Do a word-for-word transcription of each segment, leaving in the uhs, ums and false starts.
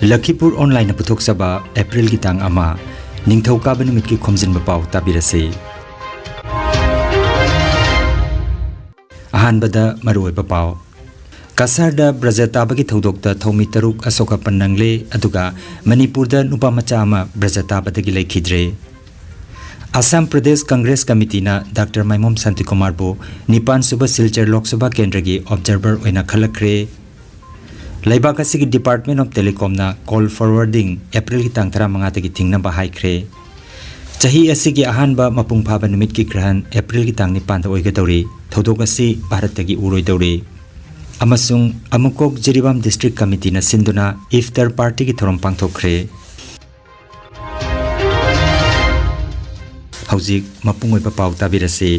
ꯂꯈꯤꯄꯨꯔ ꯑꯣꯟꯂꯥꯏꯟꯅ ꯄꯨꯊꯣꯛꯆꯕ ꯑꯦꯄ꯭ꯔꯤꯜꯒꯤ ꯇꯥꯡ ꯑꯃ, ꯅꯤꯡꯊꯧꯀꯥꯕ ꯅꯨꯃꯤꯠꯀꯤ ꯈꯣꯝꯖꯤꯟꯕ ꯄꯥꯎ ꯇꯥꯕꯤꯔꯁꯤ꯫ ꯑꯍꯥꯟꯕꯗ ꯃꯔꯨꯑꯣꯏꯕ ꯄꯥꯎ꯫ ꯀꯁꯥꯔꯗ ꯕ꯭ꯔꯖ ꯇꯥꯕꯒꯤ ꯊꯧꯗꯣꯛꯇ ꯊꯧꯃꯤ ꯇꯔꯨꯛ ꯑꯁꯣꯛ ꯑꯄꯟ ꯅꯪꯂꯦ, ꯑꯗꯨꯒ ꯃꯅꯤꯄꯨꯔꯗ ꯅꯨꯄꯥ ꯃꯆꯥ ꯑꯃ ꯕ꯭ꯔꯖ ꯇꯥꯕꯗꯒꯤ ꯂꯩꯈꯤꯗ꯭ꯔꯦ꯫ ꯑꯁꯥꯝ ꯄ꯭ꯔꯗꯦꯁ ꯀꯪꯒ꯭ꯔꯦꯁ ꯀꯃꯤꯇꯤꯅ ꯗꯥꯛꯇꯔ ꯃꯥꯏꯃꯣꯝ ꯁꯥꯟꯇꯤꯀꯨꯃꯥꯔꯕꯨ ꯅꯤꯄꯥꯟ ꯁꯨꯕ ꯁꯤꯜꯆꯔ ꯂꯣꯛ ꯁꯚꯥ ꯀꯦꯟꯗ꯭ꯔꯒꯤ ꯑꯣꯕꯖꯔꯚꯔ ꯑꯣꯏꯅ ꯈꯜꯂꯛꯈ꯭ꯔꯦ꯫ ꯂꯩꯕꯥꯛ ꯑꯁꯤꯒꯤ Department of Telecomꯅ call forwarding ꯑꯦꯄ꯭ꯔꯤꯜꯒꯤ ꯇꯥꯡ ꯇꯔꯥꯃꯉꯥꯗꯒꯤ ꯊꯤꯡꯅꯕ ꯍꯥꯏꯈ꯭ꯔꯦ꯫ ꯆꯍꯤ ꯑꯁꯤꯒꯤ ꯑꯍꯥꯟꯕ ꯃꯄꯨꯡ ꯐꯥꯕ ꯅꯨꯃꯤꯠꯀꯤ ꯒ꯭ꯔꯍꯟ ꯑꯦꯄ꯭ꯔꯤꯜꯒꯤ ꯇꯥꯡ ꯅꯤꯄꯥꯟꯗ ꯑꯣꯏꯒꯗꯧꯔꯤ꯫ ꯊꯧꯗꯣꯛ ꯑꯁꯤ ꯚꯥꯔꯠꯇꯒꯤ ꯎꯔꯣꯏꯗꯧꯔꯤ꯫ ꯑꯃꯁꯨꯡ ꯑꯃꯨꯀꯣꯛ ꯖꯤꯔꯤꯕꯥꯝ ꯗꯤꯁꯇ꯭ꯔꯤꯛ ꯀꯃꯤꯇꯤꯅ ꯁꯤꯟꯗꯨꯅ ꯏꯐꯇꯔ ꯄꯥꯔꯇꯤꯒꯤ ꯊꯧꯔꯝ ꯄꯥꯡꯊꯣꯛꯈ꯭ꯔꯦ꯫ ꯍꯧꯖꯤꯛ ꯃꯄꯨꯡ ꯑꯣꯏꯕ ꯄꯥꯎ ꯇꯥꯕꯤꯔꯁꯤ꯫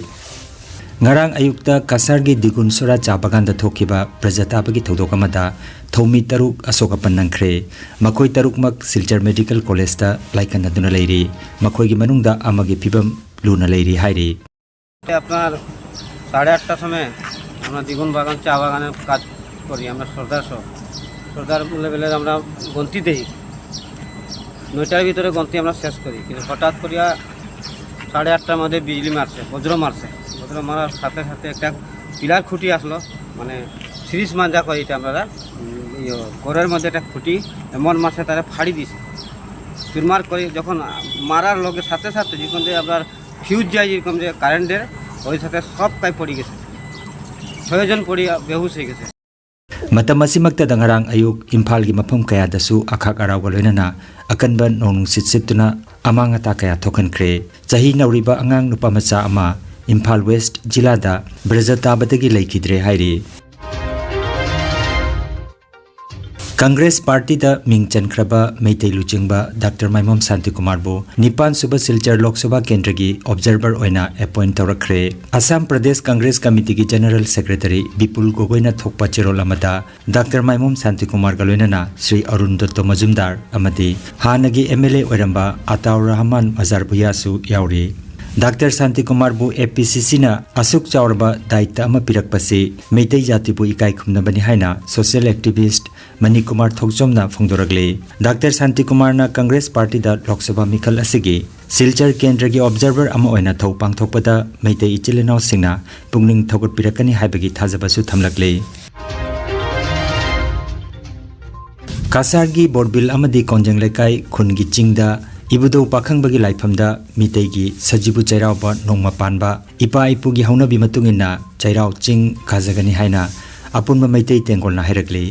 ꯉꯔꯥꯡ ꯑꯌꯨꯛꯇ ꯀꯁꯥꯔꯒꯤ ꯗꯤꯒꯨꯟꯁꯣꯔꯥ ꯆꯥ ꯕꯒꯥꯟꯗ ꯊꯣꯛꯈꯤꯕ ꯕ꯭ꯔꯖ ꯇꯥꯕꯒꯤ ꯊꯧꯗꯣꯛ ꯑꯃꯗ ꯊꯧꯃꯤ ꯇꯔꯨꯛ ꯑꯁꯣꯛ ꯑꯄꯟ ꯅꯪꯈ꯭ꯔꯦ꯫ ꯃꯈꯣꯏ ꯇꯔꯨꯛꯃꯛ ꯁꯤꯜꯆꯔ ꯃꯦꯗꯤꯀꯦꯜ ꯀꯣꯂꯦꯖꯇ ꯂꯥꯏꯀꯠꯅꯗꯨꯅ ꯂꯩꯔꯤ꯫ ꯃꯈꯣꯏꯒꯤ ꯃꯅꯨꯡꯗ ꯑꯃꯒꯤ ꯐꯤꯕꯝ ꯂꯨꯅ ꯂꯩꯔꯤ ꯍꯥꯏꯔꯤ꯫ আপনার সাড়ে আটটার সময় আমরা দ্বিগুণ বাগান, চা বাগানের কাজ করি আমরা সর্দার সহ। সর্দার লেভেলের আমরা গন্তি দেই, নয়টার ভিতরে গন্তি আমরা শেষ করি, কিন্তু হঠাৎ করিয়া সাড়ে আটটার মধ্যে বিজলি মারছে, বজ্র মারছে। বজ্র মারার সাথে সাথে একটা পিলার খুঁটি আসলো, মানে সিরিজ মাঞ্জা করি এটা আমরা, উম, ইয়ে, ঘরের মধ্যে একটা খুঁটি এমন মারছে, তারা ফাড়ি দিছে। চুরমার করে যখন মারার লগে সাথে সাথে যখন যে আপনার ফিউজ যায়, যেরকম যে কারেন্টের, ওই সাথে সব কাই পড়ি গেছে, ছয়জন পড়ি বেহুশ হয়ে গেছে। ꯃꯇꯝ ꯑꯁꯤꯃꯛꯇꯗ ꯉꯔꯥꯡ ꯑꯌꯨꯛ ꯏꯝꯐꯥꯜꯒꯤ ꯃꯐꯝ ꯀꯌꯥꯗꯁꯨ ꯑꯈꯥꯛ ꯑꯔꯥꯎꯒ ꯂꯣꯏꯅꯅ ꯑꯀꯟꯕ ꯅꯣꯡ ꯅꯨꯡꯁꯤꯠ ꯁꯤꯠꯇꯨꯅ ꯑꯃꯥꯡ ꯑꯇꯥ ꯀꯌꯥ ꯊꯣꯛꯍꯟꯈ꯭ꯔꯦ꯫ ꯆꯍꯤ ꯅꯧꯔꯤꯕ ꯑꯉꯥꯡ ꯅꯨꯄꯥ ꯃꯆꯥ ꯑꯃ ꯏꯝꯐꯥꯜ ꯋꯦꯁ꯭ꯠ ꯖꯤꯂꯥꯗ ꯕ꯭ꯔꯖ ꯇꯥꯕꯗꯒꯤ ꯂꯩꯈꯤꯗ꯭ꯔꯦ ꯍꯥꯏꯔꯤ꯫ ꯀꯪꯒ꯭ꯔꯦꯁ ꯄꯥꯔꯇꯤꯗ ꯃꯤꯡ ꯆꯟꯈ꯭ꯔꯕ ꯃꯩꯇꯩ ꯂꯨꯆꯤꯡꯕ ꯗꯥꯛꯇꯔ ꯃꯥꯏꯃꯣꯝ ꯁꯥꯟꯇꯤꯀꯨꯃꯥꯔꯕꯨ ꯅꯤꯄꯥꯟ ꯁꯨꯕ ꯁꯤꯜꯆꯔ ꯂꯣꯛ ꯁꯚꯥ ꯀꯦꯟꯗ꯭ꯔꯒꯤ ꯑꯣꯕꯖꯔꯚꯔ ꯑꯣꯏꯅ ꯑꯦꯄꯣꯏꯟꯠ ꯇꯧꯔꯛꯈ꯭ꯔꯦ꯫ ꯑꯁꯥꯝ ꯄ꯭ꯔꯗꯦꯁ ꯀꯪꯒ꯭ꯔꯦꯁ ꯀꯃꯤꯇꯤꯒꯤ ꯖꯦꯅꯔꯦꯜ ꯁꯦꯀ꯭ꯔꯦꯇꯔꯤ ꯕꯤꯄꯨꯜ ꯒꯣꯒꯣꯏꯅ ꯊꯣꯛꯄ ꯆꯦꯔꯣꯜ ꯑꯃꯗ ꯗꯥꯛꯇꯔ ꯃꯥꯏꯃꯣꯝ ꯁꯥꯟꯇꯤꯀꯨꯃꯥꯔꯒ ꯂꯣꯏꯅꯅ ꯁ꯭ꯔꯤ ꯑꯔꯨꯟ ꯗꯠꯇꯣ ꯃꯖꯨꯝꯗꯥꯔ ꯑꯃꯗꯤ ꯍꯥꯟꯅꯒꯤ ꯑꯦꯝ ꯑꯦꯜ ꯑꯦ ꯑꯣꯏꯔꯝꯕ ꯑꯇꯥꯎ ꯔꯍꯃꯥꯟ ꯃꯖꯥꯔ ꯚꯨꯌꯥꯁꯨ ꯌꯥꯎꯔꯤ꯫ ꯗꯥꯛꯇꯔ ꯁꯥꯟꯇꯤꯀꯨꯃꯥꯔꯕꯨ ꯑꯦ ꯄꯤ ꯁꯤ ꯁꯤꯅ ꯑꯁꯨꯛ ꯆꯥꯎꯔꯕ ꯗꯥꯌꯤꯠꯇ ꯑꯃ ꯄꯤꯔꯛꯄꯁꯤ ꯃꯩꯇꯩ ꯖꯥꯇꯤꯕꯨ ꯏꯀꯥꯏ ꯈꯨꯝꯅꯕꯅꯤ ꯍꯥꯏꯅ ꯁꯣꯁꯤꯌꯦꯜ ꯑꯦꯛꯇꯤꯚꯤꯁ꯭ꯠ ꯃꯅꯤꯀꯨꯃꯥꯔ ꯊꯣꯛꯆꯣꯝꯅ ꯐꯣꯡꯗꯣꯔꯛꯂꯤ꯫ ꯗꯥꯛꯇꯔ ꯁꯥꯟꯇꯤꯀꯨꯃꯥꯔꯅ ꯀꯪꯒ꯭ꯔꯦꯁ ꯄꯥꯔꯇꯤꯗ ꯂꯣꯛ ꯁꯚꯥ ꯃꯤꯈꯜ ꯑꯁꯤꯒꯤ ꯁꯤꯜꯆꯔ ꯀꯦꯟꯗ꯭ꯔꯒꯤ ꯑꯣꯕꯖꯔꯚꯔ ꯑꯃ ꯑꯣꯏꯅ ꯊꯧ ꯄꯥꯡꯊꯣꯛꯄꯗ ꯃꯩꯇꯩ ꯏꯆꯤꯜ ꯏꯅꯥꯎꯁꯤꯡꯅ ꯄꯨꯛꯅꯤꯡ ꯊꯧꯒꯠꯄꯤꯔꯛꯀꯅꯤ ꯍꯥꯏꯕꯒꯤ ꯊꯥꯖꯕꯁꯨ ꯊꯝꯂꯛꯂꯤ꯫ ꯀꯁꯥꯔꯒꯤ ꯕꯣꯔꯕꯤꯜ ꯑꯃꯗꯤ ꯀꯣꯟꯖꯦꯡ ꯂꯩꯀꯥꯏ ꯈꯨꯟꯒꯤ ꯆꯤꯡꯗ ꯏꯕꯨꯙꯧ ꯄꯥꯈꯪꯕꯒꯤ ꯂꯥꯏꯐꯝꯗ ꯃꯤꯇꯩꯒꯤ ꯁꯖꯤꯕꯨ ꯆꯩꯔꯥꯎꯕ ꯅꯣꯡꯃ ꯄꯥꯟꯕ ꯏꯄꯥ ꯏꯄꯨꯒꯤ ꯍꯧꯅꯕꯤ ꯃꯇꯨꯡ ꯏꯟꯅ ꯆꯩꯔꯥꯎ ꯆꯤꯡ ꯀꯥꯖꯒꯅꯤ ꯍꯥꯏꯅ ꯑꯄꯨꯟꯕ ꯃꯩꯇꯩ ꯇꯦꯡꯒꯣꯜꯅ ꯍꯥꯏꯔꯛꯂꯤ꯫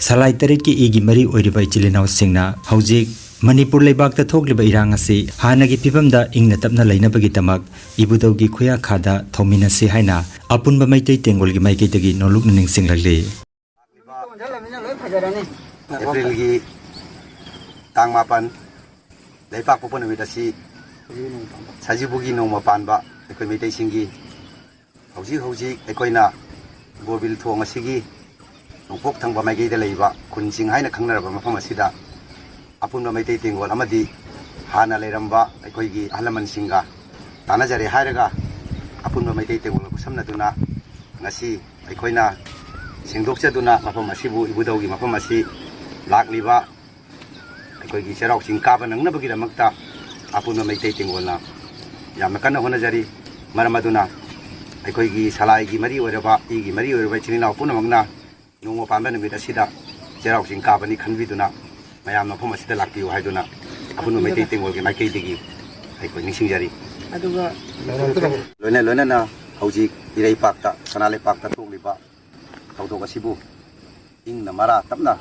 ꯁꯂꯥꯏ ꯇꯔꯦꯠꯀꯤ ꯏꯒꯤ ꯃꯔꯤ ꯑꯣꯏꯔꯤꯕ ꯏꯆꯤꯜ ꯏꯅꯥꯎꯁꯤꯡꯅ ꯍꯧꯖꯤꯛ ꯃꯅꯤꯄꯨꯔ ꯂꯩꯕꯥꯛꯇ ꯊꯣꯛꯂꯤꯕ ꯏꯔꯥꯡ ꯑꯁꯤ ꯍꯥꯟꯅꯒꯤ ꯐꯤꯕꯝꯗ ꯏꯪꯅ ꯇꯞꯅ ꯂꯩꯅꯕꯒꯤꯗꯃꯛ ꯏꯕꯨꯙꯧꯒꯤ ꯈꯨꯌꯥꯈꯥꯗ ꯊꯧꯃꯤꯟꯅꯁꯤ ꯍꯥꯏꯅ ꯑꯄꯨꯟꯕ ꯃꯩꯇꯩ ꯇꯦꯡꯒꯣꯜꯒꯤ ꯃꯥꯏꯀꯩꯗꯒꯤ ꯅꯣꯂꯨꯛꯅ ꯅꯤꯡꯁꯤꯡꯂꯛꯂꯤ꯫ ꯑꯦꯄ꯭ꯔꯤꯜꯒꯤ ꯇꯥꯡ ꯃꯥꯄꯟ, ꯂꯩꯕꯥꯛ ꯄꯣꯛꯄ ꯅꯨꯃꯤꯠ ꯑꯁꯤ ꯁꯖꯤꯕꯨꯒꯤ ꯅꯣꯡꯃ ꯄꯥꯟꯕ ꯑꯩꯈꯣꯏ ꯃꯩꯇꯩꯁꯤꯡꯒꯤ ꯍꯧꯖꯤꯛ ꯍꯧꯖꯤꯛ ꯑꯩꯈꯣꯏꯅ ꯕꯣꯔꯕꯤꯜ ꯊꯣꯡ ꯑꯁꯤꯒꯤ ꯅꯣꯡꯄꯣꯛ ꯊꯪꯕ ꯃꯥꯏꯀꯩꯗ ꯂꯩꯕ ꯈꯨꯟꯁꯤꯡ ꯍꯥꯏꯅ ꯈꯪꯅꯔꯕ ꯃꯐꯝ ꯑꯁꯤꯗ ꯑꯄꯨꯟꯕ ꯃꯩꯇꯩ ꯇꯦꯡꯒꯣꯜ ꯑꯃꯗꯤ ꯍꯥꯟꯅ ꯂꯩꯔꯝꯕ ꯑꯩꯈꯣꯏꯒꯤ ꯑꯍꯜ ꯂꯃꯟꯁꯤꯡꯒ ꯇꯥꯟꯅꯖꯔꯦ ꯍꯥꯏꯔꯒ ꯑꯄꯨꯟꯕ ꯃꯩꯇꯩ ꯇꯦꯡꯒꯣꯜꯒ ꯈꯨꯠꯁꯝꯅꯗꯨꯅ ꯉꯁꯤ ꯑꯩꯈꯣꯏꯅ ꯁꯦꯡꯗꯣꯛꯆꯗꯨꯅ ꯃꯐꯝ ꯑꯁꯤꯕꯨ ꯏꯕꯨꯙꯧꯒꯤ ꯃꯐꯝ ꯑꯁꯤ ꯂꯥꯛꯂꯤꯕ ꯑꯩꯈꯣꯏꯒꯤ ꯆꯩꯔꯥꯎ ꯆꯤꯡ ꯀꯥꯕ ꯅꯪꯅꯕꯒꯤꯗꯃꯛꯇ ꯑꯄꯨꯟꯕ ꯃꯩꯇꯩ ꯇꯦꯡꯒꯣꯜꯅ ꯌꯥꯝꯅ ꯀꯟꯅ ꯍꯣꯠꯅꯖꯔꯤ꯫ ꯃꯔꯝ ꯑꯗꯨꯅ ꯑꯩꯈꯣꯏꯒꯤ ꯁꯂꯥꯏꯒꯤ ꯃꯔꯤ ꯑꯣꯏꯔꯕ, ꯏꯒꯤ ꯃꯔꯤ ꯑꯣꯏꯔꯕ ꯏꯆꯤꯜ ꯏꯅꯥꯎ ꯄꯨꯝꯅꯃꯛꯅ ꯅꯣꯡꯃ ꯄꯥꯟꯕ ꯅꯨꯃꯤꯠ ꯑꯁꯤꯗ ꯆꯩꯔꯥꯎ ꯆꯤꯡ ꯀꯥꯕꯅꯤ ꯈꯟꯕꯤꯗꯨꯅ ꯃꯌꯥꯝ ꯃꯐꯝ ꯑꯁꯤꯗ ꯂꯥꯛꯄꯤꯌꯨ ꯍꯥꯏꯗꯨꯅ ꯑꯄꯨꯟꯕ ꯃꯩꯇꯩ ꯇꯦꯡꯒꯣꯜꯒꯤ ꯃꯥꯏꯀꯩꯗꯒꯤ ꯑꯩꯈꯣꯏ ꯅꯤꯡꯁꯤꯡꯖꯔꯤ꯫ ꯑꯗꯨꯒ ꯂꯣꯏꯅ ꯂꯣꯏꯅꯅ ꯍꯧꯖꯤꯛ ꯏꯔꯩꯄꯥꯛꯇ, ꯁꯅꯥ ꯂꯩꯄꯥꯛꯇ ꯊꯣꯛꯂꯤꯕ ꯊꯧꯗꯣꯛ ꯑꯁꯤꯕꯨ ꯏꯪꯅ ꯃꯔꯥ ꯇꯞꯅ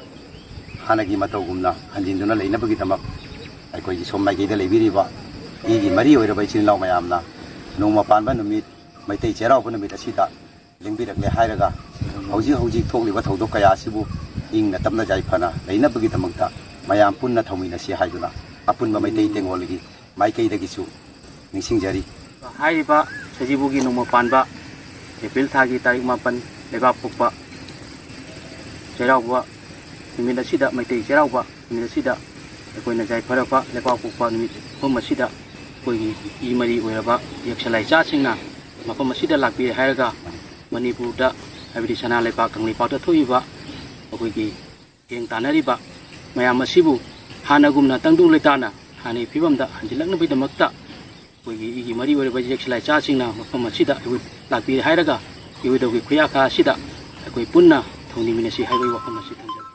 ꯍꯥꯟꯅꯒꯤ ꯃꯇꯧꯒꯨꯝꯅ ꯍꯟꯖꯤꯟꯗꯨꯅ ꯂꯩꯅꯕꯒꯤꯗꯃꯛ ꯑꯩꯈꯣꯏꯒꯤ ꯁꯣꯝ ꯃꯥꯏꯀꯩꯗ ꯂꯩꯕꯤꯔꯤꯕ ꯏꯒꯤ ꯃꯔꯤ ꯑꯣꯏꯔꯕ ꯏꯆꯤꯜ ꯏꯅꯥꯎ ꯃꯌꯥꯝꯅ ꯅꯣꯡꯃ ꯄꯥꯟꯕ ꯅꯨꯃꯤꯠ, ꯃꯩꯇꯩ ꯆꯩꯔꯥꯎꯕ ꯅꯨꯃꯤꯠ ꯑꯁꯤꯗ ꯂꯦꯡꯕꯤꯔꯛꯂꯦ ꯍꯥꯏꯔꯒ ꯍꯧꯖꯤꯛ ꯍꯧꯖꯤꯛ ꯊꯣꯛꯂꯤꯕ ꯊꯧꯗꯣꯛ ꯀꯌꯥ ꯑꯁꯤꯕꯨ ꯏꯪꯅ ꯇꯞꯅ ꯌꯥꯏꯐꯅ ꯂꯩꯅꯕꯒꯤꯗꯃꯛꯇ ꯃꯌꯥꯝ ꯄꯨꯟꯅ ꯊꯧꯃꯤꯟꯅꯁꯤ ꯍꯥꯏꯗꯨꯅ ꯑꯄꯨꯟꯕ ꯃꯩꯇꯩ ꯇꯦꯡꯒꯣꯜꯒꯤ ꯃꯥꯏꯀꯩꯗꯒꯤꯁꯨ ꯅꯤꯡꯁꯤꯡꯖꯔꯤ꯫ ꯍꯥꯏꯔꯤꯕ ꯁꯖꯤꯕꯨꯒꯤ ꯅꯣꯡꯃ ꯄꯥꯟꯕ ꯑꯦꯄ꯭ꯔꯤꯜ ꯊꯥꯒꯤ ꯇꯥꯔꯤꯛ ꯃꯥꯄꯟ ꯂꯩꯕꯥꯛ ꯄꯣꯛꯄ ꯆꯩꯔꯥꯎꯕ ꯅꯨꯃꯤꯠ ꯑꯁꯤꯗ, ꯃꯩꯇꯩ ꯆꯩꯔꯥꯎꯕ ꯅꯨꯃꯤꯠ ꯑꯁꯤꯗ ꯑꯩꯈꯣꯏꯅ ꯌꯥꯏꯐꯔꯕ ꯂꯩꯕꯥꯛ ꯄꯣꯛꯄ ꯅꯨꯃꯤꯠ ꯃꯐꯝ ꯑꯁꯤꯗ ꯑꯩꯈꯣꯏꯒꯤ ꯏ ꯃꯔꯤ ꯑꯣꯏꯔꯕ ꯌꯦꯛꯁꯂꯥꯏꯆꯥꯁꯤꯡꯅ ꯃꯐꯝ ꯑꯁꯤꯗ ꯂꯥꯛꯄꯤꯔꯦ ꯍꯥꯏꯔꯒ ꯃꯅꯤꯄꯨꯔꯗ, ꯍꯥꯏꯕꯗꯤ ꯁꯅꯥ ꯂꯩꯕꯥꯛ ꯀꯪꯂꯩꯄꯥꯛꯇ ꯊꯣꯛꯏꯕ ꯑꯩꯈꯣꯏꯒꯤ ꯌꯦꯡ ꯇꯥꯟꯅꯔꯤꯕ ꯃꯌꯥꯝ ꯑꯁꯤꯕꯨ ꯍꯥꯟꯅꯒꯨꯝꯅ ꯇꯪꯗꯨ ꯂꯩꯇꯥꯅ ꯍꯥꯟꯅꯒꯤ ꯐꯤꯕꯝꯗ ꯍꯟꯖꯤꯜꯂꯛꯅꯕꯒꯤꯗꯃꯛꯇ ꯑꯩꯈꯣꯏꯒꯤ ꯏꯒꯤ ꯃꯔꯤ ꯑꯣꯏꯔꯤꯕ ꯌꯦꯛꯁꯂꯥꯏꯆꯥꯁꯤꯡꯅ ꯃꯐꯝ ꯑꯁꯤꯗ ꯑꯩꯈꯣꯏ ꯂꯥꯛꯄꯤꯔꯦ ꯍꯥꯏꯔꯒ ꯏꯕꯨꯙꯧꯒꯤ ꯈꯨꯌꯥꯈꯥ ꯑꯁꯤꯗ ꯑꯩꯈꯣꯏ ꯄꯨꯟꯅ ꯊꯧꯅꯤꯃꯤꯟꯅꯁꯤ ꯍꯥꯏꯕꯒꯤ ꯋꯥꯐꯝ ꯑꯁꯤ ꯊꯝꯖꯒꯦ꯫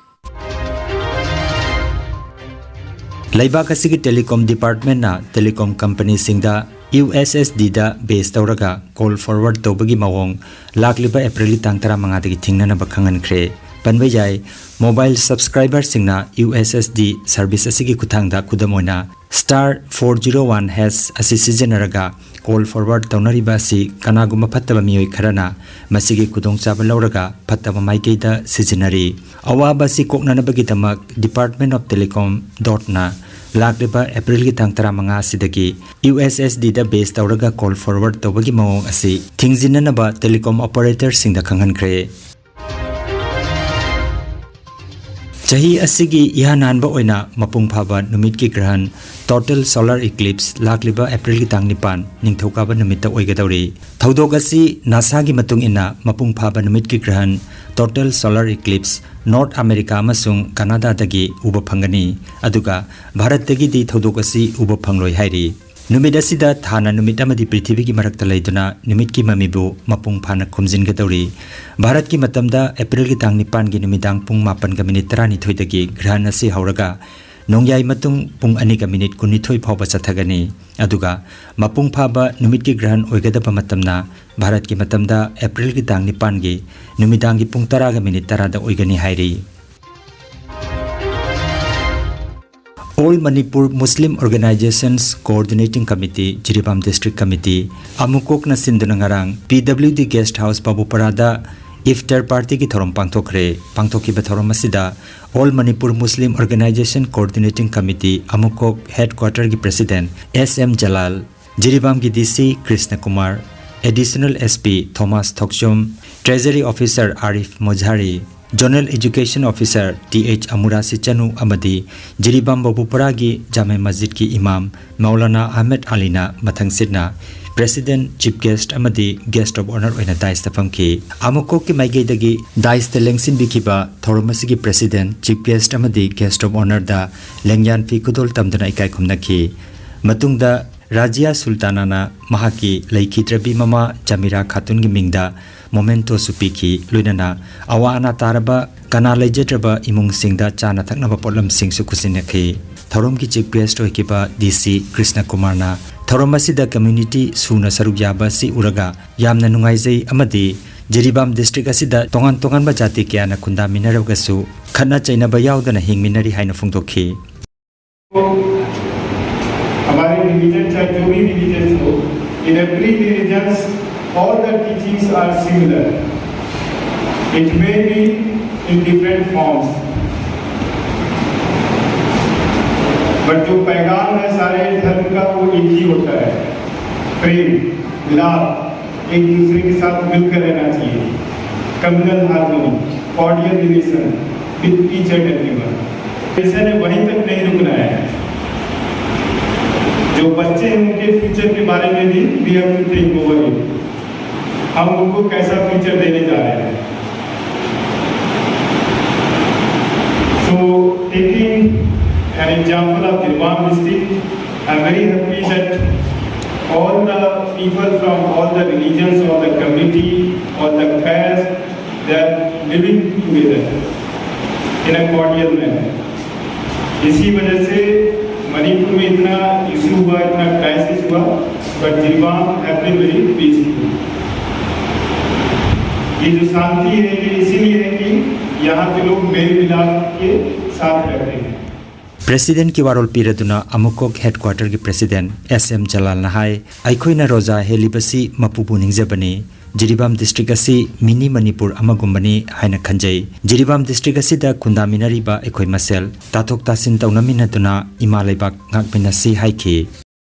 ꯂꯩꯕꯥꯛ ꯑꯁꯤꯒꯤ telecom departmentꯅ telecom companyꯁꯤꯡꯗ U S S Dꯗ base ꯇꯧꯔꯒ call forward ꯇꯧꯕꯒꯤ ꯃꯑꯣꯡ ꯂꯥꯛꯂꯤꯕ Aprilꯒꯤ ꯇꯥꯡ ꯇꯔꯥꯃꯉꯥꯗꯒꯤ ꯊꯤꯡꯅꯅꯕ ꯈꯪꯍꯟꯈ꯭ꯔꯦ꯫ ꯄꯟꯕ ꯌꯥꯏ, mobile subscriberꯁꯤꯡꯅ U S S D service ꯑꯁꯤꯒꯤ ꯈꯨꯠꯊꯥꯡꯗ, ꯈꯨꯗꯝ ꯑꯣꯏꯅ star four zero one hash ꯑꯁꯤ ꯁꯤꯖꯤꯟꯅꯔꯒ call forward ꯇꯧꯅꯔꯤꯕ ꯑꯁꯤ ꯀꯅꯥꯒꯨꯝꯕ ꯐꯠꯇꯕ ꯃꯤꯑꯣꯏ ꯈꯔꯅ ꯃꯁꯤꯒꯤ ꯈꯨꯗꯣꯡꯆꯥꯕ ꯂꯧꯔꯒ ꯐꯠꯇꯕ ꯃꯥꯏꯀꯩꯗ ꯁꯤꯖꯤꯟꯅꯔꯤ꯫ ꯑꯋꯥꯕ ꯑꯁꯤ ꯀꯣꯛꯅꯅꯕꯒꯤꯗꯃꯛ Department of Telecom DOTꯅ ꯂꯥꯛꯂꯤꯕ Aprilꯒꯤ ꯇꯥꯡ ꯇꯔꯥꯃꯉꯥ ꯑꯁꯤꯗꯒꯤ U S S Dꯗ base ꯇꯧꯔꯒ call forward ꯇꯧꯕꯒꯤ ꯃꯑꯣꯡ ꯑꯁꯤ ꯊꯤꯡꯖꯤꯟꯅꯅꯕ telecom operatorꯁꯤꯡꯗ ꯈꯪꯍꯟꯈ꯭ꯔꯦ꯫ ꯆꯍꯤ ꯑꯁꯤꯒꯤ ꯏꯍꯥꯟ ꯍꯥꯟꯕ ꯑꯣꯏꯅ ꯃꯄꯨꯡ ꯐꯥꯕ ꯅꯨꯃꯤꯠꯀꯤ ꯒ꯭ꯔꯍꯟ, total solar eclipse, ꯂꯥꯛꯂꯤꯕ Aprilꯒꯤ ꯇꯥꯡ ꯅꯤꯄꯥꯟ, ꯅꯤꯡꯊꯧꯀꯥꯕ ꯅꯨꯃꯤꯠꯇ ꯑꯣꯏꯒꯗꯧꯔꯤ꯫ ꯊꯧꯗꯣꯛ ꯑꯁꯤ NASAꯒꯤ ꯃꯇꯨꯡ ꯏꯟꯅ ꯃꯄꯨꯡ ꯐꯥꯕ ꯅꯨꯃꯤꯠꯀꯤ ꯒ꯭ꯔꯍꯟ, total solar eclipse, North America ꯑꯃꯁꯨꯡ Canadaꯗꯒꯤ ꯎꯕ ꯐꯪꯒꯅꯤ, ꯑꯗꯨꯒ ꯚꯥꯔꯠꯇꯒꯤꯗꯤ ꯊꯧꯗꯣꯛ ꯑꯁꯤ ꯎꯕ ꯐꯪꯂꯣꯏ ꯍꯥꯏꯔꯤ꯫ ꯅꯨꯃꯤꯠ ꯑꯁꯤꯗ ꯊꯥꯅ ꯅꯨꯃꯤꯠ ꯑꯃꯗꯤ ꯄ꯭ꯔꯤꯊꯤꯕꯤꯒꯤ ꯃꯔꯛꯇ ꯂꯩꯗꯨꯅ ꯅꯨꯃꯤꯠꯀꯤ ꯃꯃꯤꯕꯨ ꯃꯄꯨꯡ ꯐꯥꯅ ꯈꯨꯝꯖꯤꯟꯒꯗꯧꯔꯤ꯫ ꯚꯥꯔꯠꯀꯤ ꯃꯇꯝꯗ Aprilꯒꯤ ꯇꯥꯡ ꯅꯤꯄꯥꯟꯒꯤ ꯅꯨꯃꯤꯗꯥꯡ ꯄꯨꯡ ꯃꯥꯄꯟꯒ ꯃꯤꯅꯤꯠ ꯇꯔꯥꯅꯤꯊꯣꯏꯗꯒꯤ ꯒ꯭ꯔꯍꯟ ꯑꯁꯤ ꯍꯧꯔꯒ ꯅꯣꯡꯌꯥꯏ ꯃꯇꯨꯡ ꯄꯨꯡ ꯑꯅꯤꯒ ꯃꯤꯅꯤꯠ ꯀꯨꯟꯅꯤꯊꯣꯏ ꯐꯥꯎꯕ ꯆꯠꯊꯒꯅꯤ꯫ ꯑꯗꯨꯒ ꯃꯄꯨꯡ ꯐꯥꯕ ꯅꯨꯃꯤꯠꯀꯤ ꯒ꯭ꯔꯍꯟ ꯑꯣꯏꯒꯗꯕ ꯃꯇꯝꯅ ꯚꯥꯔꯠꯀꯤ ꯃꯇꯝꯗ Aprilꯒꯤ ꯇꯥꯡ ꯅꯤꯄꯥꯟꯒꯤ ꯅꯨꯃꯤꯗꯥꯡꯒꯤ ꯄꯨꯡ ꯇꯔꯥꯒ ꯃꯤꯅꯤꯠ ꯇꯔꯥꯗ ꯑꯣꯏꯒꯅꯤ ꯍꯥꯏꯔꯤ꯫ All Manipur Muslim Organizations Coordinating Committee, Jiribam District Committee, ꯑꯃꯨꯀꯣꯛꯅ ꯁꯤꯟꯗꯨꯅ ꯉꯔꯥꯡ P W D Guest House ꯕꯥꯕꯨꯄꯔꯥꯗ ꯏꯐꯇꯔ ꯄꯥꯔꯇꯤꯒꯤ ꯊꯧꯔꯝ ꯄꯥꯡꯊꯣꯛꯈ꯭ꯔꯦ꯫ ꯄꯥꯡꯊꯣꯛꯈꯤꯕ ꯊꯧꯔꯝ ꯑꯁꯤꯗ All Manipur Muslim Organization Coordinating Committee, ꯑꯃꯨꯀꯣꯛ, headquarterꯒꯤ President S M Jalal, ꯖꯤꯔꯤꯕꯥꯝꯒꯤ D C Krishna Kumar, Additional S P Thomas Thokchom, Treasury Officer Arif Mojari, Zonal Education Officer T H Amurasi Chanu ꯑꯃꯗꯤ ꯖꯤꯔꯤꯕꯥꯝ ꯕꯥꯕꯨꯄꯔꯥꯒꯤ ꯖꯥꯃꯦ ꯃꯁꯖꯤꯗꯀꯤ ꯏꯃꯥꯝ ꯃꯧꯂꯥꯅꯥ ꯑꯍꯃꯦꯗ ꯑꯂꯤꯅ ꯃꯊꯪꯁꯤꯠꯅ President, Chief Guest ꯑꯃꯗꯤ Guest of Honour ꯑꯣꯏꯅ dais ꯇ ꯐꯝꯈꯤ꯫ ꯑꯃꯨꯀꯣꯛꯀꯤ ꯃꯥꯏꯀꯩꯗꯒꯤ dais ꯇ ꯂꯦꯡꯁꯤꯟꯕꯤꯈꯤꯕ ꯊꯧꯔꯝ ꯑꯁꯤꯒꯤ President, Chief Guest ꯑꯃꯗꯤ Guest of Honour ꯗ ꯂꯦꯡꯌꯥꯟ ꯐꯤ ꯈꯨꯗꯣꯜ ꯇꯝꯗꯨꯅ ꯏꯀꯥꯏ ꯈꯨꯝꯅꯈꯤ꯫ ꯃꯇꯨꯡꯗ ꯔꯥꯖꯤꯌꯥ ꯁꯨꯜꯇꯥꯅꯥꯅ ꯃꯍꯥꯛꯀꯤ ꯂꯩꯈꯤꯗ꯭ꯔꯕꯤ ꯃꯃꯥ ꯖꯃꯤꯔꯥ ꯈꯥꯇꯨꯟꯒꯤ ꯃꯤꯡꯗ memento ꯁꯨ ꯄꯤꯈꯤ꯫ ꯂꯣꯏꯅꯅ ꯑꯋꯥ ꯑꯅꯥ ꯇꯥꯔꯕ, ꯀꯅꯥ ꯂꯩꯖꯗ꯭ꯔꯕ ꯏꯃꯨꯡꯁꯤꯡꯗ ꯆꯥꯅ ꯊꯛꯅꯕ ꯄꯣꯠꯂꯝꯁꯤꯡꯁꯨ ꯈꯨꯠꯁꯤꯟꯅꯈꯤ꯫ ꯊꯧꯔꯝꯒꯤ Chief Guest ꯑꯣꯏꯈꯤꯕ ꯗꯤ ꯁꯤ ꯀ꯭ꯔꯤꯁꯅ ꯀꯨꯃꯥꯔꯅ ꯊꯧꯔꯝ ꯑꯁꯤꯗ community ꯁꯨꯅ ꯁꯔꯨꯛ ꯌꯥꯕ ꯑꯁꯤ ꯎꯔꯒ ꯌꯥꯝꯅ ꯅꯨꯡꯉꯥꯏꯖꯩ ꯑꯃꯗꯤ ꯖꯤꯔꯤꯕꯥꯝ district ꯑꯁꯤꯗ ꯇꯣꯉꯥꯟ ꯇꯣꯉꯥꯟꯕ ꯖꯥꯇꯤ ꯀꯌꯥꯅ ꯈꯨꯟꯗꯥꯃꯤꯟꯅꯔꯒꯁꯨ ꯈꯠꯅ ꯆꯩꯅꯕ ꯌꯥꯎꯗꯅ ꯍꯤꯡꯃꯤꯟꯅꯔꯤ ꯍꯥꯏꯅ ꯐꯣꯡꯗꯣꯛꯈꯤ꯫ हमारे रिलीजन, चाहे जो भी रिलीजन हो, in every religions all the teachings are similar. It may be in different forms, but जो पैगाम है सारे धर्म का, वो एक ही होता है, प्रेम, मिलाप, एक दूसरे के साथ मिलकर रहना चाहिए, communal harmony, cordial relation with each and everyone. ऐसे ने वहीं तक नहीं रुकना है। जो बच्चे हैं उनके फ्यूचर के बारे में भी we have to think over it. हम उनको कैसा फ्यूचर देने जा रहे हैं? So taking an example of Jiribam district, I'm very happy that all the people from all the religions, all the community, all the caste, they are living together in a cordial manner. इसी वजह से मणिपुर में इतना issue हुआ, इतना crisis हुआ, but Jiribam have been very peaceful. ये जो शांति है, ये इसीलिए है कि यहाँ के लोग मेल मिलाप के साथ रहते हैं। President ꯀꯤ ꯋꯥꯔꯣꯜ ꯄꯤꯔꯗꯨꯅ ꯑꯃꯨꯀꯣꯛ headquarter ꯒꯤ President ꯑꯦꯁ ꯑꯦꯝ ꯖꯂꯥꯜꯅ ꯍꯥꯏ, ꯑꯩꯈꯣꯏꯅ ꯔꯣꯖꯥ ꯍꯦꯜꯂꯤꯕꯁꯤ ꯃꯄꯨꯕꯨ ꯅꯤꯡꯖꯕꯅꯤ꯫ ꯖꯤꯔꯤꯕꯥꯝ district ꯑꯁꯤ mini ꯃꯅꯤꯄꯨꯔ ꯑꯃꯒꯨꯝꯕꯅꯤ ꯍꯥꯏꯅ ꯈꯟꯖꯩ꯫ ꯖꯤꯔꯤꯕꯥꯝ district ꯑꯁꯤꯗ ꯈꯨꯟꯗꯥꯃꯤꯟꯅꯔꯤꯕ ꯑꯩꯈꯣꯏ ꯃꯁꯦꯜ ꯇꯥꯊꯣꯛ ꯇꯥꯁꯤꯟ ꯇꯧꯅꯃꯤꯟꯅꯗꯨꯅ ꯏꯃꯥ ꯂꯩꯕꯥꯛ ꯉꯥꯛꯃꯤꯟꯅꯁꯤ ꯍꯥꯏꯈꯤ꯫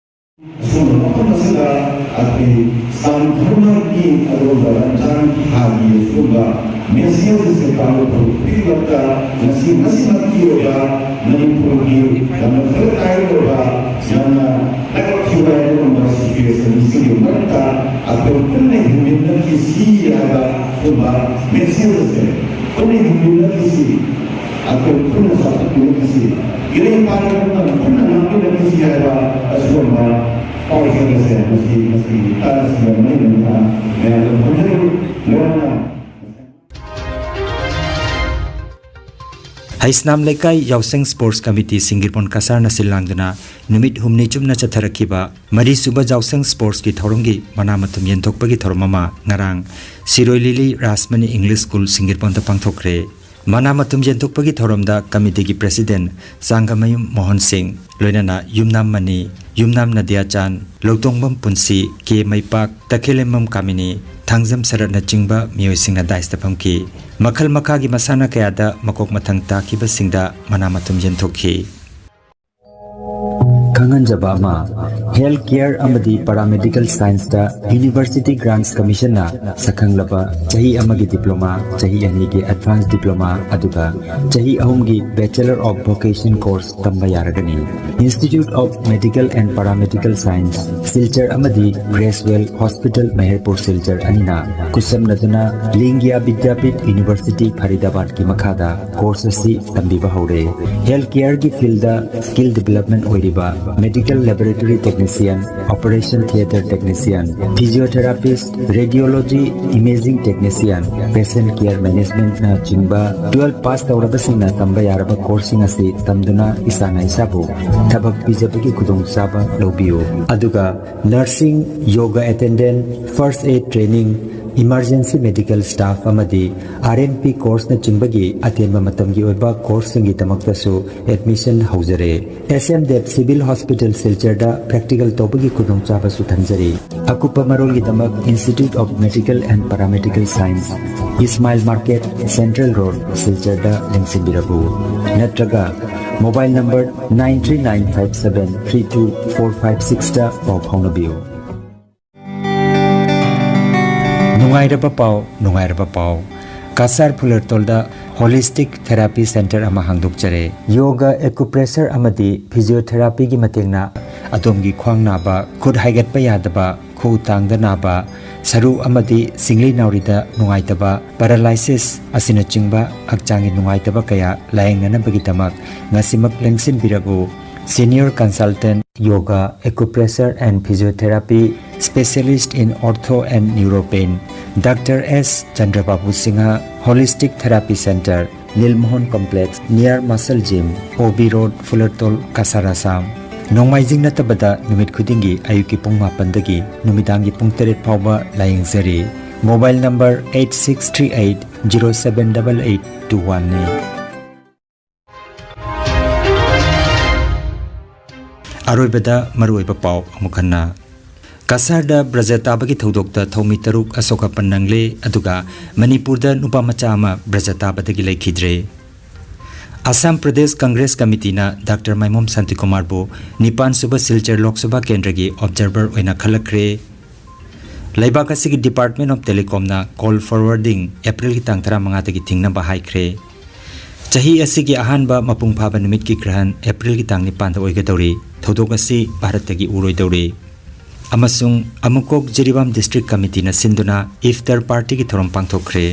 ꯑꯁꯨꯝꯕ ꯃꯐꯝ ꯑꯁꯤꯗ ꯑꯩꯈꯣꯏ ꯏꯁꯂꯥꯝ ꯙꯔꯃꯒꯤ ꯑꯔꯣꯏꯕ ꯔꯝꯖꯥꯟꯒꯤ ꯊꯥꯒꯤ ꯑꯁꯤꯒꯨꯝꯕ message ꯑꯁꯤ ꯀꯥꯡꯂꯨꯞ ꯈꯨꯗꯤꯡꯃꯛꯇ ꯉꯁꯤ ꯃꯁꯤꯃꯛꯀꯤ ꯑꯣꯏꯕ ꯃꯅꯤꯄꯨꯔꯒꯤ ꯌꯥꯝꯅ ꯐꯔꯛ ꯇꯥꯏꯔꯕ, ꯌꯥꯝꯅ ꯂꯥꯏꯕꯛ ꯊꯤꯕ ꯑꯗꯨꯒꯨꯝꯕ ꯁꯤꯆꯨꯋꯦꯁꯟꯁꯤꯡꯒꯤ ꯃꯔꯛꯇ ꯑꯩꯈꯣꯏ ꯄꯨꯟꯅ ꯍꯤꯡꯃꯤꯟꯅꯈꯤꯁꯤ ꯍꯥꯏꯕ ꯑꯗꯨꯒꯨꯝꯕ ꯃꯦꯁꯦꯖ ꯑꯁꯦ, ꯄꯨꯟꯅ ꯍꯤꯡꯃꯤꯟꯅꯈꯤꯁꯤ, ꯑꯩꯈꯣꯏ ꯄꯨꯟꯅ ꯆꯥꯎꯈꯠꯃꯤꯟꯅꯈꯤꯁꯤ, ꯏꯔꯩ ꯄꯥꯏꯔꯒ ꯄꯨꯟꯅ ꯉꯥꯛꯃꯤꯟꯅꯈꯤꯁꯤ ꯍꯥꯏꯕ ꯑꯁꯤꯒꯨꯝꯕ ꯄꯥꯎꯖꯦꯜ ꯑꯁꯦ ꯉꯁꯤ, ꯉꯁꯤ ꯇꯥꯔꯤꯁꯤꯒ ꯃꯔꯤ ꯂꯩꯅꯅ ꯃꯌꯥꯝꯗ ꯐꯣꯡꯖꯔꯤ꯫ ꯂꯣꯏꯅꯅ ꯍꯩꯁꯅꯥꯝ ꯂꯩꯀꯥꯏ ꯌꯥꯎꯁꯪ ꯁ꯭ꯄꯣꯔꯠꯁ ꯀꯃꯤꯇꯤ ꯁꯤꯡꯒꯤꯔꯄꯣꯟ ꯀꯁꯥꯔꯅ ꯁꯤꯜ ꯂꯥꯡꯗꯨꯅ ꯅꯨꯃꯤꯠ ꯍꯨꯝꯅꯤ ꯆꯨꯞꯅ ꯆꯠꯊꯔꯛꯈꯤꯕ ꯃꯔꯤꯁꯨꯕ ꯌꯥꯎꯁꯪ ꯁ꯭ꯄꯣꯔꯠꯁꯀꯤ ꯊꯧꯔꯝꯒꯤ ꯃꯅꯥ ꯃꯊꯨꯝ ꯌꯦꯟꯊꯣꯛꯄꯒꯤ ꯊꯧꯔꯝ ꯑꯃ ꯉꯔꯥꯡ ꯁꯤꯔꯣꯏ ꯂꯤꯂꯤ ꯔꯥꯖꯃꯅꯤ ꯏꯪꯂꯤꯁ ꯁ꯭ꯀꯨꯜ ꯁꯤꯡꯒꯤꯔꯄꯣꯟꯗ ꯄꯥꯡꯊꯣꯛꯈ꯭ꯔꯦ꯫ ꯃꯅꯥ ꯃꯊꯨꯝ ꯌꯦꯟꯊꯣꯛꯄꯒꯤ ꯊꯧꯔꯝꯗ ꯀꯃꯤꯇꯤꯒꯤ ꯄ꯭ꯔꯦꯁꯤꯗꯦꯟ ꯆꯥꯡꯒꯃꯌꯨꯝ ꯃꯣꯍꯟ ꯁꯤꯡ, ꯂꯣꯏꯅꯅ ꯌꯨꯝꯅꯥꯝ ꯃꯅꯤ, ꯌꯨꯝꯅꯥꯝ ꯅꯗꯤꯌꯥꯆꯥꯟ, ꯂꯧꯇꯣꯡꯕꯝ ꯄꯨꯟꯁꯤ, ꯀꯦ ꯃꯩꯄꯥꯛ, ꯇꯈꯦꯂꯦꯝꯕꯝ ꯀꯥꯃꯤꯅꯤ, ꯊꯥꯡꯖꯝ ꯁꯔꯠꯅꯆꯤꯡꯕ ꯃꯤꯑꯣꯏꯁꯤꯡꯅ ꯗꯥꯏꯁꯇ ꯐꯝꯈꯤ꯫ ꯃꯈꯜ ꯃꯈꯥꯒꯤ ꯃꯁꯥꯟꯅ ꯀꯌꯥꯗ ꯃꯀꯣꯛ ꯃꯊꯪ ꯇꯥꯈꯤꯕꯁꯤꯡꯗ ꯃꯅꯥ ꯃꯊꯨꯝ ꯌꯦꯟꯊꯣꯛꯈꯤ꯫ ꯈꯪꯍꯟꯖꯕ ꯑꯃ, ꯍꯦꯜꯊ ꯀꯦꯌꯔ ꯑꯃꯗꯤ ꯄꯦꯔꯥꯃꯦꯗꯤꯀꯦꯜ ꯁꯥꯏꯟꯁꯇ ꯌꯨꯅꯤꯚꯔꯁꯤꯇꯤ ꯒ꯭ꯔꯥꯟꯠꯁ ꯀꯃꯤꯁꯟꯅ ꯁꯛꯈꯪꯂꯕ ꯆꯍꯤ ꯑꯃꯒꯤ ꯗꯤꯄ꯭ꯂꯣꯃꯥ, ꯆꯍꯤ ꯑꯅꯤꯒꯤ ꯑꯦꯗꯚꯥꯟꯁ ꯗꯤꯄ꯭ꯂꯣꯃꯥ, ꯑꯗꯨꯒ ꯆꯍꯤ ꯑꯍꯨꯝꯒꯤ Bachelor of Vocation course ꯇꯝꯕ ꯌꯥꯔꯒꯅꯤ꯫ Institute of Medical and Paramedical Science, Silchar ꯑꯃꯗꯤ ꯒ꯭ꯔꯦꯁꯋꯦꯜ ꯍꯣꯁꯄꯤꯇꯥꯜ ꯃꯦꯍꯔꯄꯨꯔ ꯁꯤꯜꯆꯔ ꯑꯅꯤꯅ ꯈꯨꯠꯁꯝꯅꯗꯨꯅ ꯂꯤꯡꯒꯤꯌꯥ ꯕꯤꯗ꯭ꯌꯥꯄꯤꯊ ꯌꯨꯅꯤꯚꯔꯁꯤꯇꯤ ꯐꯔꯤꯗꯥꯕꯥꯗꯀꯤ ꯃꯈꯥꯗ ꯀꯣꯔꯁ ꯑꯁꯤ ꯇꯝꯕꯤꯕ ꯍꯧꯔꯦ꯫ ꯍꯦꯜꯊ ꯀꯦꯌꯔꯒꯤ ꯐꯤꯜꯗ ꯁ꯭ꯀꯤꯜ ꯗꯤꯚꯦꯂꯞꯃꯦꯟ ꯑꯣꯏꯔꯤꯕ medical laboratory technician, operation theatre technician, physiotherapist, radiology, imaging technician, patient care ꯃꯦꯅꯦꯖꯃꯦꯟꯠꯅꯆꯤꯡꯕ ꯇꯨꯋꯦꯜꯐ ꯄꯥꯁ ꯇꯧꯔꯕꯁꯤꯡꯅ ꯇꯝꯕ ꯌꯥꯔꯕ ꯀꯣꯔꯁꯁꯤꯡ ꯑꯁꯤ ꯇꯝꯗꯨꯅ ꯏꯁꯥꯅ ꯏꯁꯥꯕꯨ ꯊꯕꯛ ꯄꯤꯖꯕꯒꯤ ꯈꯨꯗꯣꯡꯆꯥꯕ ꯂꯧꯕꯤꯌꯨ꯫ ꯑꯗꯨꯒ ꯅꯔꯁꯤꯡ, yoga attendant, first aid training, emergency medical staff ꯑꯃꯗꯤ ꯑꯥꯔ ꯑꯦꯝ ꯄꯤ ꯀꯣꯔꯁꯅꯆꯤꯡꯕꯒꯤ ꯑꯇꯦꯟꯕ ꯃꯇꯝꯒꯤ ꯑꯣꯏꯕ ꯀꯣꯔꯁꯁꯤꯡꯒꯤꯗꯃꯛꯇꯁꯨ ꯑꯦꯗꯃꯤꯁꯟ ꯍꯧꯖꯔꯦ꯫ S M Dev civil hospital ꯁꯤꯜꯆꯔꯗ ꯄ꯭ꯔꯦꯛꯇꯤꯀꯦꯜ ꯇꯧꯕꯒꯤ ꯈꯨꯗꯣꯡꯆꯥꯕꯁꯨ ꯊꯝꯖꯔꯤ꯫ ꯑꯀꯨꯞꯄ ꯃꯔꯣꯜꯒꯤꯗꯃꯛ Institute of Medical and Paramedical Science, Ismail market, central road, ꯁꯤꯜꯆꯔꯗ ꯂꯦꯡꯁꯤꯟꯕꯤꯔꯛꯎ꯫ ꯅꯠꯇ꯭ꯔꯒ mobile number nine three nine five seven three two four five sixꯇ ꯄꯥꯎ ꯐꯥꯎꯅꯕꯤꯌꯨ꯫ ꯅꯨꯡꯉꯥꯏꯔꯕ ꯄꯥꯎ, ꯅꯨꯡꯉꯥꯏꯔꯕ ꯄꯥꯎ꯫ ꯀꯁꯥꯔ ꯐꯨꯂꯔꯇꯣꯜꯗ ꯍꯣꯂꯤꯁꯇꯤꯛ ꯊꯦꯔꯥꯄꯤ ꯁꯦꯟꯇꯔ ꯑꯃ ꯍꯥꯡꯗꯣꯛꯆꯔꯦ꯫ ꯌꯣꯒ, ꯑꯦꯀꯨꯄ꯭ꯔꯦꯁꯔ ꯑꯃꯗꯤ ꯐꯤꯖꯤꯑꯣꯊꯦꯔꯥꯄꯤꯒꯤ ꯃꯇꯦꯡꯅ ꯑꯗꯣꯝꯒꯤ ꯈ꯭ꯋꯥꯡ ꯅꯥꯕ, ꯈꯨꯠ ꯍꯥꯏꯒꯠꯄ ꯌꯥꯗꯕ, ꯈꯨꯎ ꯇꯥꯡꯗ ꯅꯥꯕ, ꯁꯔꯨ ꯑꯃꯗꯤ ꯁꯤꯡꯂꯤ ꯅꯥꯎꯔꯤꯗ ꯅꯨꯡꯉꯥꯏꯇꯕ, ꯄꯦꯔꯥꯂꯥꯏꯁꯤꯁ ꯑꯁꯤꯅꯆꯤꯡꯕ ꯍꯛꯆꯥꯡꯒꯤ ꯅꯨꯡꯉꯥꯏꯇꯕ ꯀꯌꯥ ꯂꯥꯌꯦꯡꯅꯅꯕꯒꯤꯗꯃꯛ ꯉꯁꯤꯃꯛ ꯂꯦꯡꯁꯤꯟꯕꯤꯔꯛꯎ꯫ Senior Consultant Yoga, Acupressure and Physiotherapy, Specialist in Ortho and Neuropain, Doctor S Chandrababu Singha, Holistic Therapy Center, Nilmohan Complex, near Muscle Gym, O B Road, Fulertol, Kasar, Assam꯫ ꯅꯣꯡꯃꯥꯏꯖꯤꯡ ꯅꯠꯇꯕꯗ ꯅꯨꯃꯤꯠ ꯈꯨꯗꯤꯡꯒꯤ ꯑꯌꯨꯛꯀꯤ ꯄꯨꯡ ꯃꯥꯄꯟꯗꯒꯤ ꯅꯨꯃꯤꯗꯥꯡꯒꯤ ꯄꯨꯡ ꯇꯔꯦꯠ ꯐꯥꯎꯕ ꯂꯥꯌꯦꯡꯖꯔꯤ꯫ Mobile number eight six three eight zero seven double eight two one ꯅꯤ꯫ ꯑꯔꯣꯏꯕꯗ ꯃꯔꯨꯑꯣꯏꯕ ꯄꯥꯎ ꯑꯃꯨꯛ ꯍꯟꯅ꯫ ꯀꯁꯥꯔꯗ ꯕ꯭ꯔꯖ ꯇꯥꯕꯒꯤ ꯊꯧꯗꯣꯛꯇ ꯊꯧꯃꯤ ꯇꯔꯨꯛ ꯑꯁꯣꯛ ꯑꯄꯟ ꯅꯪꯂꯦ, ꯑꯗꯨꯒ ꯃꯅꯤꯄꯨꯔꯗ ꯅꯨꯄꯥ ꯃꯆꯥ ꯑꯃ ꯕ꯭ꯔꯖ ꯇꯥꯕꯗꯒꯤ ꯂꯩꯈꯤꯗ꯭ꯔꯦ꯫ ꯑꯁꯥꯝ ꯄ꯭ꯔꯗꯦꯁ ꯀꯪꯒ꯭ꯔꯦꯁ ꯀꯃꯤꯇꯤꯅ ꯗꯥꯛꯇꯔ ꯃꯥꯏꯃꯣꯝ ꯁꯥꯟꯇꯤꯀꯨꯃꯥꯔꯕꯨ ꯅꯤꯄꯥꯟ ꯁꯨꯕ ꯁꯤꯜꯆꯔ ꯂꯣꯛ ꯁꯚꯥ ꯀꯦꯟꯗ꯭ꯔꯒꯤ ꯑꯣꯕꯖꯔꯚꯔ ꯑꯣꯏꯅ ꯈꯜꯂꯛꯈ꯭ꯔꯦ꯫ ꯂꯩꯕꯥꯛ ꯑꯁꯤꯒꯤ Department of Telecomꯅ call forwarding ꯑꯦꯄ꯭ꯔꯤꯜꯒꯤ ꯇꯥꯡ ꯇꯔꯥꯃꯉꯥꯗꯒꯤ ꯊꯤꯡꯅꯕ ꯍꯥꯏꯈ꯭ꯔꯦ꯫ ꯆꯍꯤ ꯑꯁꯤꯒꯤ ꯑꯍꯥꯟꯕ ꯃꯄꯨꯡ ꯐꯥꯕ ꯅꯨꯃꯤꯠꯀꯤ ꯒ꯭ꯔꯍꯟ ꯑꯦꯄ꯭ꯔꯤꯜꯒꯤ ꯇꯥꯡ ꯅꯤꯄꯥꯟꯗ ꯑꯣꯏꯒꯗꯧꯔꯤ꯫ ꯊꯧꯗꯣꯛ ꯑꯁꯤ ꯚꯥꯔꯠꯇꯒꯤ ꯎꯔꯣꯏꯗꯧꯔꯤ꯫ ꯑꯃꯁꯨꯡ ꯑꯃꯨꯀꯣꯛ ꯖꯤꯔꯤꯕꯥꯝ ꯗꯤꯁꯇ꯭ꯔꯤꯛ ꯀꯃꯤꯇꯤꯅ ꯁꯤꯟꯗꯨꯅ ꯏꯐꯇꯔ ꯄꯥꯔꯇꯤꯒꯤ ꯊꯧꯔꯝ ꯄꯥꯡꯊꯣꯛꯈ꯭ꯔꯦ꯫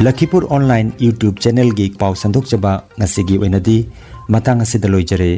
ꯂꯈꯤꯄꯨꯔ online YouTube channelꯒꯤ ꯄꯥꯎ ꯁꯟꯗꯣꯛꯆꯕ ꯉꯁꯤꯒꯤ ꯑꯣꯏꯅꯗꯤ ꯃꯇꯥꯡ ꯑꯁꯤꯗ ꯂꯣꯏꯖꯔꯦ꯫